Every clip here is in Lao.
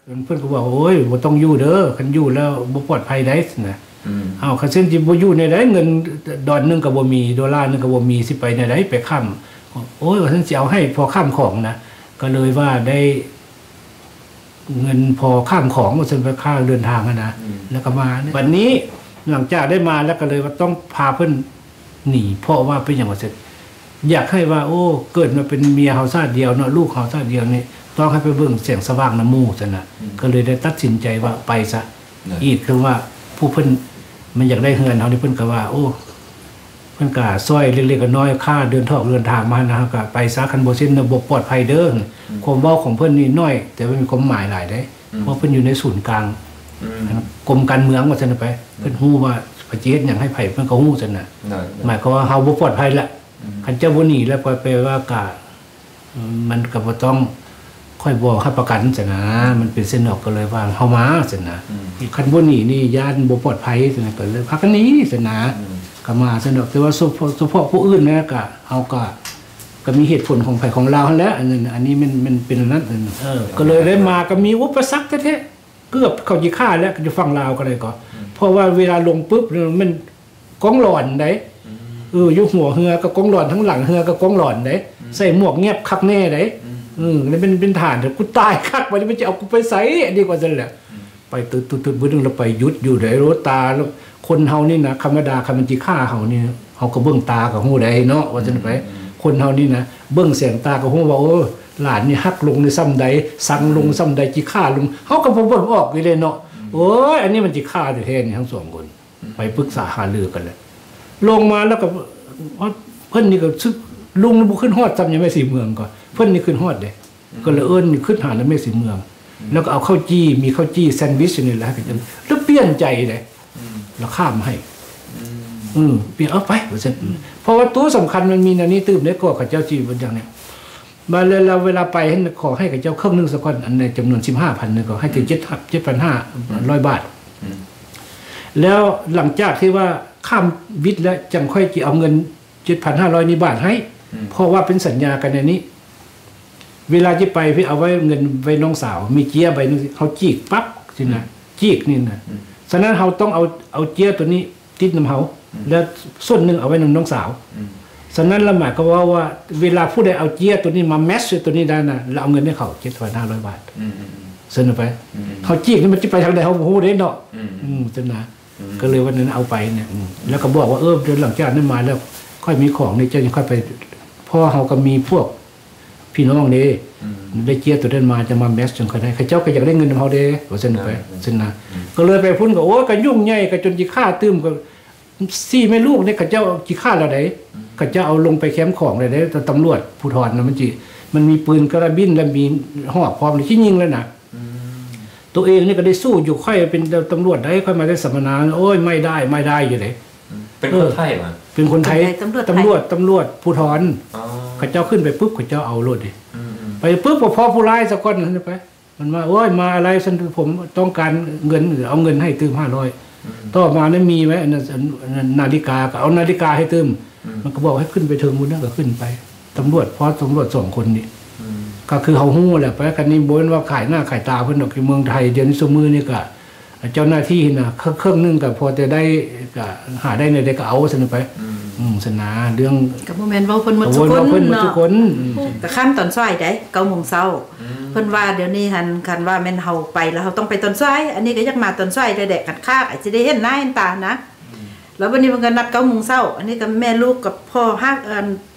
ເພິ່ນກໍວ່າ ໂອ້ຍ ບໍ່ຕ້ອງຢູ່ເດີ ຄັນຢູ່ແລ້ວບໍ່ປອດໄພໄດ໋ ຊັ້ນນະ. ອືມ ເອົ້າ ຄັນຊັ້ນຊິບໍ່ຢູ່ແນວໃດ ເງິນດອນໜຶ່ງກໍບໍ່ມີ ໂດລາໜຶ່ງກໍບໍ່ມີ ຊິໄປແນວໃດ ໄປຄ້ຳ. ໂອ້ຍ ວ່າຊັ້ນ ຊິເອົາໃຫ້ພໍຄ້ຳຂອງນະ ກໍເລີຍວ່າໄດ້ເງິນພໍຄ້ຳຂອງ ວ່າຊັ້ນ ໄປຄ່າເດີນທາງຫັ້ນນະ. ອືມ ແລ້ວກໍມາ ບັດນີ້ ຫຼັງຈາກໄດ້ມາແລ້ວ ກໍເລີຍວ່າຕ້ອງພາເພິ່ນໜີ ເພາະວ່າເປັນຫຍັງວ່າຊັ້ນ ຢາກໃຫ້ວ່າ ໂອ້ ເກີດມາເປັນເມຍເຮົາຊາດດຽວເນາະ ລູກເຮົາຊາດດຽວນີ້ ຕ້ອງໃຫ້ໄປເບິ່ງແສງສະຫວ່າງນຳໝູ່ ຊັ້ນນະ. ອືມ ກໍເລີຍໄດ້ຕັດສິນໃຈວ່າໄປຊະ. ເອີ ອີກຄືວ່າຜູ້ເພິ່ນ ມັນຢາກໄດ້ເຮືອນເຮົານີ້ ເພິ່ນກໍວ່າ ໂອ້ ເພິ່ນກໍຊ່ອຍເລັກໆນ້ອຍໆ ຄ່າເດີນຖອກເດີນທາງມາຫັ້ນນະ ເຮົາກໍໄປຊະ ຄັນບໍ່ຊັ້ນນະ ບໍ່ປອດໄພເດີ. ອືມ ຄວາມເວົ້າຂອງເພິ່ນນີ້ໜ້ອຍ ແຕ່ວ່າມີຄວາມໝາຍຫຼາຍເດ້. ອືມ ເພາະເພິ່ນຢູ່ໃນສູນກາງ ອືມ ກົມການເມືອງ ວ່າຊັ້ນໄປ. ອືມ ເພິ່ນຮູ້ວ່າເພິ່ນຊິເຮັດຫຍັງໃຫ້ໃຜ ເພິ່ນກໍຮູ້ຊັ້ນນະ. ໝາຍຄວາມວ່າເຮົາບໍ່ປອດໄພລະ. ອືມ ຄັນເຈົ້າບໍ່ໜີແລ້ວ ແປວ່າກະ ມັນກໍບໍ່ຕ້ອງ ຂ້ອຍບໍ່ຮັບປະກັນຊັ້ນນະ ມັນເປັນຊັ້ນດອກ ກໍເລີຍວ່າເຮົາມາຊັ້ນນະ. ອືມ ຄັນບໍ່ໜີນີ້ຢ້ານບໍ່ປອດໄພຊັ້ນນະ ກໍເລີຍພາກັນໜີຊັ້ນນະ. ອືມ ກໍມາຊັ້ນດອກ ແຕ່ວ່າສະເພາະ ສະເພາະຜູ້ອື່ນນະ ກະ ເຮົາກະ ກະມີເຫດຜົນຂອງໃຜຂອງລາວຫັ້ນແຫຼະ. ອັນນັ້ນ ອັນນີ້ແມ່ນ ແມ່ນເປັນອັນນັ້ນ. ເອີ ກໍເລີຍໄດ້ມາ ກໍມີອຸປະສັກແທ້ໆ ເກືອບເຂົາຊິຂ້າແລ້ວ ຢູ່ຝັ່ງລາວກໍໄດ້ກໍ. ອືມ ເພາະວ່າເວລາລົງປຶບ ມັນ ກ້ອງຫຼອນໃດ໋. ອືມ ເອີ ຢູ່ຫົວເຮືອກໍກ້ອງຫຼອນ ທາງຫຼັງເຮືອກໍກ້ອງຫຼອນໃດ໋. ອືມ ໃສ່ໝວກແງບຄັກແນ່ໃດ໋. ອືມ ເອີ ແລ້ວເປັນ ເປັນທະຫານ ກູຕາຍຄັກ ບາດນີ້ມັນຈະເອົາກູໄປໃສ ອັນນີ້ວ່າຊັ້ນແຫຼະ. ອືມ ໄປຕຶດໆໆ ບຶດໜຶ່ງ ແລ້ວໄປຢຸດຢູ່ໃດ໋. ໂອ້ ຕາ ແລ້ວຄົນເຮົານີ້ນະ ທຳມະດາ ຄັນມັນຊິຂ້າເຮົານີ້ ເຮົາກໍເບິ່ງຕາກໍຮູ້ໄດ໋ເນາະ ວ່າຊັ້ນໄປ. ອືມ ຄົນເຮົານີ້ນະ ເບິ່ງແສງຕາກໍຮູ້ວ່າ ໂອ້ ຫຼານນີ້ຮັກລົງນີ້ສ່ຳໃດ ຊັງລົງສ່ຳໃດ ອືມ ຊິຂ້າລົງ ເຮົາກໍບໍ່ເບິ່ງອອກຢູ່ເດ້ເນາະ. ອືມ ໂອ້ຍ ອັນນີ້ມັນຊິຂ້າແທ້ໆ ນີ້ທັງສອງຄົນ. ໄປປຶກສາຫາລືກັນແຫຼະ ລົງມາແລ້ວກໍ ເພິ່ນນີ້ກໍຊຶກ ລຸງນີ້ບໍ່ຂຶ້ນຮອດຊ້ຳ ຍາແມ່ສີເມືອງກໍ ເພິ່ນນີ້ຂຶ້ນຮອດເດ້. ອືມ ກໍເລີຍເອີ້ນຂຶ້ນຫານາແມ່ສີເມືອງ. ອືມ ແລ້ວກໍເອົາເຂົ້າຈີ່ ມີເຂົ້າຈີ່ແຊນວິຊຢູ່ນີ້ແຫຼະ ອືມ ແລ້ວປ່ຽນໃຈເດ້. ອືມ ແລ້ວຂ້າມໃຫ້. ອືມ ເອີ ປ່ຽນ ເອົາໄປ ວ່າຊັ້ນ. ອືມ ເພາະວ່າໂຕສຳຄັນມັນມີແນວນີ້ຕື່ມເດ້ ກໍເຂົາເຈົ້າຊິເປັນຈັ່ງໃດ. ບາດແລ້ວ ແລ້ວເວລາໄປຫັ້ນ ຂໍໃຫ້ເຂົາເຈົ້າເຄິ່ງໜຶ່ງສາກ່ອນ ອັນໃນຈຳນວນສິບຫ້າພັນນີ້ ກໍໃຫ້ເຖິງ ອືມ ເຈັດ ເຈັດພັນຫ້າຮ້ອຍບາດ. ອືມ ແລ້ວຫຼັງຈາກທີ່ວ່າຂ້າມວິດແລ້ວ ຈັ່ງຂ້ອຍຊິເອົາເງິນເຈັດພັນຫ້າຮ້ອຍນີ້ບາດໃຫ້. ອືມ ເພາະວ່າເປັນສັນຍາກັນແນວນີ້ ເວລາຊິໄປ ເພິ່ນເອົາໄວ້ເງິນໄວ້ນ້ອງສາວ ມີເຈ້ຍໃບໜຶ່ງ ເຮົາຈີກປັບຊີ້ນະ. ອືມ ຈີກນີ້ນະ. ອືມ ສະນັ້ນເຮົາຕ້ອງເອົາ ເອົາເຈ້ຍໂຕນີ້ ຕິດນຳເຮົາ ອືມ ແລ້ວສ່ວນໜຶ່ງເອົາໄວ້ນຳນ້ອງສາວ. ອືມ ສະນັ້ນລະໝາຍຄວາມວ່າ ວ່າເວລາຜູ້ໃດເອົາເຈ້ຍໂຕນີ້ມາແມັດໃສ່ໂຕນີ້ໄດ້ນະ ລະເອົາເງິນໃຫ້ເຂົາ ເຈັດພັນຫ້າຮ້ອຍບາດ. ອືມ ເຊິ່ນໄປ ອືມ ເຮົາຈີກນີ້ມັນຊິໄປທາງໃດເຮົາບໍ່ຮູ້ເດ້ເນາະ. ອືມ ອືມ ຊັ້ນນະ. ອືມ ກໍເລີຍວ່ານັ້ນເອົາໄປນະ. ອືມ ແລ້ວກໍບອກວ່າ ເອີ ເດີນຫຼັງຈາກນັ້ນມາແລ້ວ ຂ້ອຍມີຂອງນີ້ ເຈົ້າຈັ່ງຄ່ອຍໄປ ເພາະເຮົາກໍມີພວກ ພີ່ນ້ອງເດ້. ອືມ ໄດ້ເຈ້ຍໂຕນັ້ນມາ ຈະມາແມັດຈັ່ງຄ່ອຍໄດ້ ເຂົາເຈົ້າກໍຢາກໄດ້ເງິນນຳເຮົາເດ້ ວ່າຊັ້ນໄປ. ອືມ ຊັ້ນນະ. ອືມ ກໍເລີຍໄປພຸ້ນກໍ ໂອ້ຍ ກໍຫຍຸ້ງໃຫຍ່ ກໍຈົນຂີ້ຄ້າຕື່ມ ກໍສີ່ແມ່ລູກນີ້ ເຂົາເຈົ້າຂີ້ຄ້າແລ້ວໃດ໋. ອືມ ເຂົາເຈົ້າເອົາລົງໄປແຄມຂອງແລ້ວໃດ໋ ຕຳຫຼວດພູທອນນະ ມັນຊິ ມັນມີປືນກາລາບິນ ແລະ ມີຫອກພ້ອມ ຊິຍິງແລ້ວນະ. ອືມ ໂຕເອງນີ້ກໍໄດ້ສູ້ຢູ່ ຂ້ອຍເປັນຕຳຫຼວດໃດ໋ ຂ້ອຍມາໄດ້ສຳມະນາ ໂອ້ຍ ໄມ່ໄດ້ ໄມ່ໄດ້ຢູ່ເດ້. ອືມ ເປັນຄົນໄທຫວາ? ເອີ ເປັນຄົນໄທ ຕຳຫຼວດ ຕຳຫຼວດ ຕຳຫຼວດພູທອນ. ອໍ ເຂົາເຈົ້າຂຶ້ນໄປປຶບ ເຂົາເຈົ້າເອົາໂລດເດ້. ອືມ ອືມ ໄປປຶບ ພໍຜູ້ຮ້າຍສາກ່ອນຫັ້ນໄປ ມັນວ່າ ໂອ້ຍ ມາອາໄລຊັ້ນ ຜົມຕ້ອງການເງິນ ເອົາເງິນໃຫ້ຕື່ມຫ້າຮ້ອຍ. ອືມ ຕໍ່ມານັ້ນມີໄວ້ ອັນນັ້ນ ອັນນັ້ນ ນາລິກາ ກໍເອົານາລິກາໃຫ້ຕື່ມ. ອືມ ມັນກໍບອກໃຫ້ຂຶ້ນໄປເທິງພຸ້ນນະ ກໍຂຶ້ນໄປ ຕຳຫຼວດ ພໍຕຳຫຼວດສອງຄົນນີ້. ອືມ ກໍຄືເຮົາຮູ້ແຫຼະ ໄປ ຄັນນີ້ບໍ່ແມ່ນວ່າຂາຍໜ້າຂາຍຕາເພິ່ນດອກ ທີ່ເມືອງໄທດຽວນີ້ ຊຸມມື້ນີ້ກໍ ເຈົ້າໜ້າທີ່ນະ ເຄິ່ງໜຶ່ງກໍພໍແຕ່ໄດ້ ກໍຫາໄດ້ແນວໃດກໍເອົາຊັ້ນໄປ. ອືມ ອືມ ຊັ້ນນະ ເລື່ອງ ກໍບໍ່ແມ່ນເວົ້າເພິ່ນໝົດ ກໍບໍ່ແມ່ນເວົ້າເພິ່ນໝົດທຸກຄົນ. ອືມ ກໍຄຳຕອນສວາຍໃດ໋ ເກົ້າໂມງເຊົ້າ. ອືມ ເພິ່ນວ່າດຽວນີ້ຫັ້ນ ຄັນວ່າແມ່ນເຮົາໄປແລ້ວ ເຮົາຕ້ອງໄປຕອນສວາຍ ອັນນີ້ກໍຢາກມາຕອນສວາຍແທ້ໆ ຄັນຄ້າກໍຊິໄດ້ເຫັນໜ້າເຫັນຕານະ. ອືມ ແລ້ວບັດນີ້ມັນກໍນັດເກົ້າໂມງເຊົ້າ ອັນນີ້ກໍແມ່ລູກກັບພໍ່ຮັກ ອັນ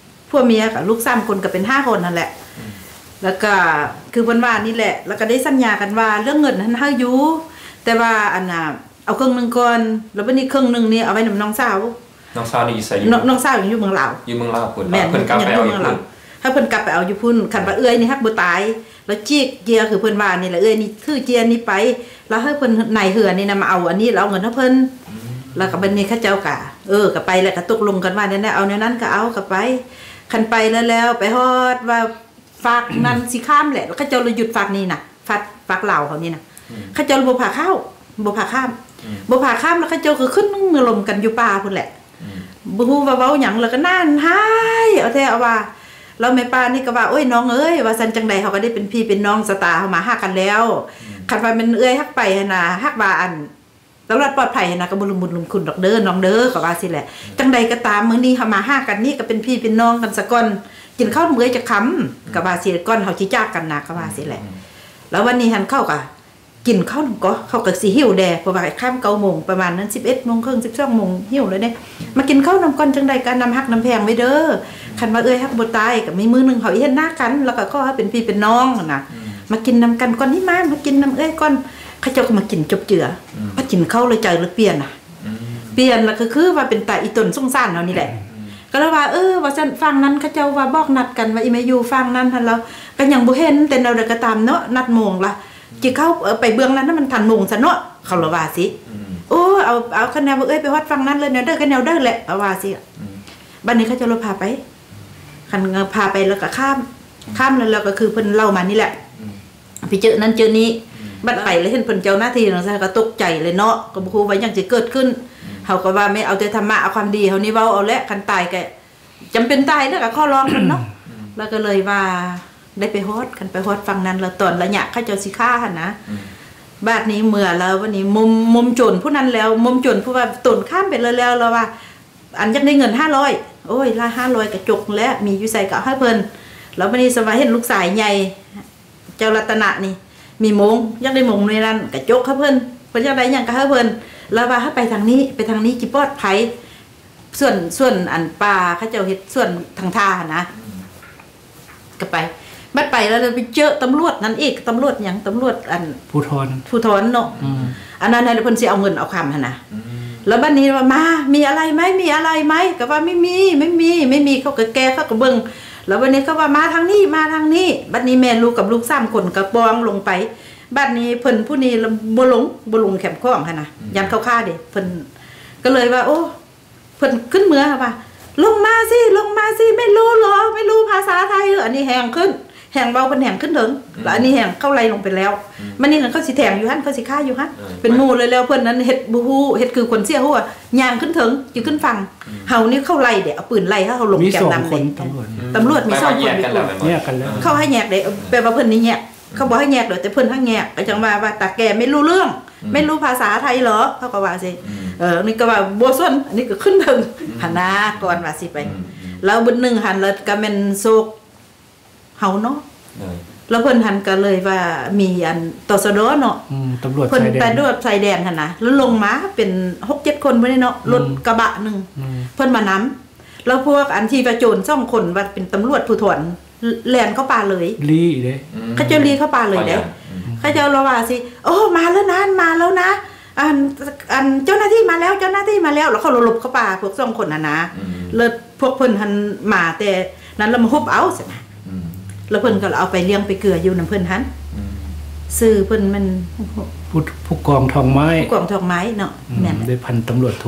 ຜົວເມຍກັບລູກສາມຄົນກໍເປັນຫ້າຄົນຫັ້ນແຫຼະ. ອືມ ແລ້ວກໍຄືເພິ່ນວ່ານີ້ແຫຼະ ແລ້ວກໍໄດ້ສັນຍາກັນວ່າເລື່ອງເງິນຫັ້ນໃຫ້ຢູ່ ແຕ່ວ່າອັນນ່າ ເອົາເຄິ່ງໜຶ່ງກ່ອນ ແລ້ວບັດນີ້ເຄິ່ງໜຶ່ງນີ້ເອົາໄວ້ນຳນ້ອງສາວ. ນ້ອງສາວນີ້ຢູ່ໃສ? ນ້ອງ ນ້ອງສາວຍັງຢູ່ເມືອງລາວ. ຢູ່ເມືອງລາວພຸ້ນ. ແມ່ນ ເພິ່ນກັບໄປເອົາຢູ່ພຸ້ນ. ຖ້າເພິ່ນກັບໄປເອົາຢູ່ພຸ້ນ ຄັນວ່າເອື້ອຍນີ້ຫາກບໍ່ຕາຍ ແລ້ວຈີກເຈ້ຍຄືເພິ່ນວ່ານີ້ແຫຼະ ເອື້ອຍນີ້ຖືເຈ້ຍນີ້ໄປ ແລ້ວໃຫ້ເພິ່ນນາຍເຮືອນີ້ນະມາເອົາອັນນີ້ ແລ້ວເອົາເງິນໃຫ້ເພິ່ນ. ອືມ ແລ້ວກໍບັດນີ້ເຂົາເຈົ້າກໍ ເອີ ກໍໄປແລ້ວ ກໍຕົກລົງກັນວ່າແນວໃດ ເອົາແນວນັ້ນກໍເອົາ ກໍໄປ. ຄັນໄປແລ້ວໆ ໄປຮອດວ່າຟາກນັ້ນຊິຂ້າມແຫຼະ ແລ້ວເຂົາເຈົ້າລະຢຸດຟາກນີ້ນະ ຟາກ ຟາກລາວເຮົານີ້ນະ. ອືມ ເຂົາເຈົ້າລະບໍ່ພາຂ້າມ ບໍ່ພາຂ້າມ. ອືມ ບໍ່ພາຂ້າມ ແລ້ວເຂົາເຈົ້າກໍຂຶ້ນມາລົມກັນຢູ່ປ່າພຸ້ນແຫຼະ. ອືມ ບໍ່ຮູ້ວ່າເວົ້າຫຍັງ ແລ້ວກໍນານຫາຍເອົາແທ້ເອົາວ່າ. ແລ້ວແມ່ປ້ານີ້ກໍວ່າ ໂອ້ຍ ນ້ອງເອີຍ ວ່າຊັ້ນ ຈັ່ງໃດເຮົາກໍໄດ້ເປັນພີ່ເປັນນ້ອງ ຊະຕາເຮົາມາຫາກັນແລ້ວ. ອືມ ຄັນວ່າແມ່ນເອື້ອຍຮັກໄປຫັ້ນນະ ຫາກວ່າອັນຕຳຫຼວດປອດໄພຫັ້ນນະ ກໍບໍ່ລຸມບຸນລຸມຄຸນດອກເດີນ້ອງເດີ ກໍວ່າຊີ້ແຫຼະ. ຈັ່ງໃດກໍຕາມ ມື້ນີ້ເຮົາມາຫາກັນນີ້ ກໍເປັນພີ່ເປັນນ້ອງກັນສາກ່ອນ ກິນເຂົ້ານຳເອື້ອຍຈັກຄຳ ກໍວ່າຊີ້ ກ່ອນເຮົາຊິຈາກກັນນະ ກໍວ່າຊີ້ແຫຼະ. ແລ້ວວັນນີ້ຫັ້ນເຂົາກໍ ກິນເຂົ້ານຳກໍ ເຂົາກໍຊິຫິວແດ່ ເພາະວ່າຂ້າມເກົ້າໂມງ ປະມານນັ້ນ ສິບເອັດໂມງເຄິ່ງ ສິບສອງໂມງ ຫິວແລ້ວເດ້. ມາກິນເຂົ້ານຳກ່ອນ ຈັ່ງໃດກໍນ້ຳຮັກນ້ຳແພງໄວ້ເດີ. ຄັນວ່າເອື້ອຍຮັກບໍ່ຕາຍ ກໍມີມື້ໜຶ່ງເຮົາເຫັນໜ້າກັນ ແລ້ວກໍຂໍໃຫ້ເປັນພີ່ເປັນນ້ອງນະ. ມາກິນນຳກັນກ່ອນນີ້ ມາ ມາກິນນຳເອື້ອຍກ່ອນ. ເຂົາເຈົ້າກໍມາກິນຈົບເຈືອ ພັດກິນເຂົ້າແລ້ວໃຈລະປ່ຽນນະ ປ່ຽນ ແລ້ວກໍຄືວ່າເປັນຕາອີຕົນສົງສານເຮົານີ້ແຫຼະ. ກໍເລີຍວ່າ ເອີ ວ່າຊັ້ນ ຝັ່ງນັ້ນເຂົາເຈົ້າວ່າບອກນັດກັນວ່າອີ່ແມ່ຢູ່ຝັ່ງນັ້ນຫັ້ນ ແລ້ວກໍຍັງບໍ່ເຫັນ ແຕ່ແນວໃດກໍຕາມເນາະ ນັດໂມງລະ ຊິເຂົ້າ ເອີ ໄປເບື້ອງນັ້ນນະ ມັນທັນໂມງຊະເນາະ ເຂົາລະວ່າຊີ້. ໂອ້ ເອົາ ເອົາ ຄັນແນວວ່າເອື້ອຍໄປຮອດຝັ່ງນັ້ນເລີຍ ແນວໃດກໍແນວໃດແຫຼະ ລະວ່າຊີ້. ບັດນີ້ເຂົາເຈົ້າລະພາໄປ ຄັນພາໄປແລ້ວກໍຂ້າມ ຂ້າມແລ້ວ ແລ້ວກໍຄືເພິ່ນເລົ່າມານີ້ແຫຼະ ໄປເຈີນັ້ນເຈີນີ້. ບັດໄປແລ້ວເຫັນເພິ່ນເຈົ້າໜ້າທີ່ຈັ່ງຊັ້ນ ກໍຕົກໃຈເລີຍເນາະ ກໍບໍ່ຮູ້ວ່າຫຍັງຊິເກີດຂຶ້ນ. ເຮົາກໍວ່າແມ່ນເອົາແຕ່ທຳມະ ເອົາຄວາມດີເຮົານີ້ເວົ້າເອົາແຫຼະ ຄັນຕາຍກໍ ຈຳເປັນຕາຍແນວກໍຂໍລອງເພິ່ນເນາະ. ແລ້ວກໍເລີຍວ່າໄດ້ໄປຮອດ ຄັນໄປຮອດຝັ່ງນັ້ນແລ້ວ ຕອນໄລຍະເຂົາເຈົ້າຊິຂ້າຫັ້ນນະ. ບາດນີ້ເມື່ອແລ້ວ ບັດນີ້ມຸມ ມຸມໂຈນຜູ້ນັ້ນແລ້ວ ມຸມໂຈນຜູ້ວ່າໂຕນຂ້າມໄປແລ້ວ ແລ້ວລະວ່າ ອັນ ຢາກໄດ້ເງິນຫ້າຮ້ອຍ ໂອ້ຍ ລະຫ້າຮ້ອຍກະຈົກແລ້ວ ມີຢູ່ໃສກະເອົາໃຫ້ເພິ່ນ. ແລ້ວບັດນີ້ສະວ່າເຫັນລູກຊາຍໃຫຍ່ ເຈົ້າລັດຕະນະນີ້ມີໂມງ ຢາກໄດ້ໂມງແນວນັ້ນກະຈົກໃຫ້ເພິ່ນ ເພິ່ນຢາກໄດ້ຫຍັງກະໃຫ້ເພິ່ນ. ລະວ່າໃຫ້ໄປທາງນີ້ ໄປທາງນີ້ຊິປອດໄພ ສວນ ສວນອັນປ່າ ເຂົາເຈົ້າເຮັດສວນທາງທ່າຫັ້ນນະ. ກໍໄປ ບັດໄປແລ້ວໄປເຈີຕຳຫຼວດນັ້ນອີກ ຕຳຫຼວດຫຍັງ ຕຳຫຼວດອັນ ພູທອນ ພູທອນເນາະ. ອັນນັ້ນຫັ້ນເພິ່ນຊິເອົາເງິນເອົາຄຳຫັ້ນນະ. ແລ້ວບັດນີ້ວ່າ ມາ ມີອະໄລໄໝ ມີອະໄລໄໝ ກໍວ່າ ໄມ່ມີ ໄມ່ມີ ໄມ່ມີ ເຂົາກໍແກ່ ເຂົາກໍເບິ່ງ. ແລ້ວບັດນີ້ກໍວ່າ ມາທາງນີ້ ມາທາງນີ້. ບັດນີ້ແມ່ລູກກັບລູກສາມຄົນກໍປ່ອງລົງໄປ. ບັດນີ້ເພິ່ນຜູ້ນີ້ລະບໍ່ລົງ ບໍ່ລົງແຄມຂອງຫັ້ນນະ ຢ້ານເຂົາຂ້າເດ້. ເພິ່ນກໍເລີຍວ່າ ໂອ້ ເພິ່ນຂຶ້ນເມືອວ່າ ລົງມາຊິ ລົງມາຊິ ແມ່ນຮູ້ເຫຼືອ ແມ່ນຮູ້ພາສາໄທເຫຼືອ. ອັນນີ້ແຮງຂຶ້ນ ແຮງເວົ້າ ເພິ່ນແຮງຂຶ້ນເທິງ ແລ້ວອັນນີ້ແຮງເຂົາໄລ່ລົງໄປແລ້ວ. ບັດນີ້ເຂົາຊິແທງຢູ່ຫັ້ນ ເຂົາຊິຂ້າຢູ່ຫັ້ນ ເປັນໝູ່ເລີຍ. ແລ້ວເພິ່ນນັ້ນເຮັດບໍ່ຮູ້ ເຮັດຄືຄົນເສຍຫົວ ຍ່າງຂຶ້ນເທິງ ຊິຂຶ້ນຝັ່ງ. ເຮົານີ້ເຂົາໄລ່ເດ້ ເອົາປືນໄລ່ ເຮົາລົງແຄມນຳເດ້. ຕຳຫຼວດມີສອງຄົນ ແຍກກັນແລ້ວ ເຂົາໃຫ້ແຍກເດ້ ແປວ່າເພິ່ນນີ້ແຍກ ເຂົາບໍ່ໃຫ້ແຍກດອກ ແຕ່ເພິ່ນໃຫ້ແຍກ. ກໍຈັ່ງວ່າ ວ່າຕາແກ່ແມ່ນຮູ້ເລື່ອງ ແມ່ນຮູ້ພາສາໄທເຫຼືອ ເຂົາກໍວ່າຊີ້. ເອີ ນີ້ກໍວ່າບໍ່ສົນ ອັນນີ້ກໍຂຶ້ນເທິງຫັ້ນນະ ກ່ອນວ່າຊິໄປ. ແລ້ວບຶດໜຶ່ງຫັ້ນ ແລ້ວກໍແມ່ນໂຊກເຮົາເນາະ. ແລ້ວເພິ່ນຫັ້ນກໍເລີຍວ່າມີອັນ ຕສດ ເນາະ ຕຳຫຼວດ ເພິ່ນຕຳຫຼວດຊາຍແດນຫັ້ນນະ ແລ້ວລົງມາເປັນຫົກເຈັດຄົນພຸ້ນເນາະ ລົດກະບະໜຶ່ງ ເພິ່ນມານຳ. ແລ້ວພວກອັນທີ່ວ່າໂຈນສອງຄົນ ວ່າເປັນຕຳຫຼວດພູທອນ ແລ່ນເຂົ້າປ່າເລີຍ ລີ້ເດ້ ເຂົາເຈົ້າລີ້ເຂົ້າປ່າເລີຍເດ້. ເຂົາເຈົ້າລະວ່າຊິ ໂອ້ ມາແລ້ວນະ ມາແລ້ວນະ ອັນ ອັນເຈົ້າໜ້າທີ່ມາແລ້ວ ເຈົ້າໜ້າທີ່ມາແລ້ວ. ແລ້ວເຂົາລະຫຼົບເຂົ້າປ່າ ພວກສອງຄົນຫັ້ນນະ. ແລ້ວພວກເພິ່ນຫັ້ນມາແຕ່ນັ້ນ ແລ້ວມາຮຸບເອົາຊັ້ນນະ. ແລ້ວເພິ່ນກໍເອົາໄປລ້ຽງໄປເກືອຢູ່ນຳເພິ່ນຫັ້ນ. ຊື່ເພິ່ນແມ່ນ ຜູ້ ຜູ້ກອງທອງໄມ້ ຜູ້ກອງທອງໄມ້ເນາະ. ແມ່ນ ໄດ້ພັນຕຳຫຼວດໂທ.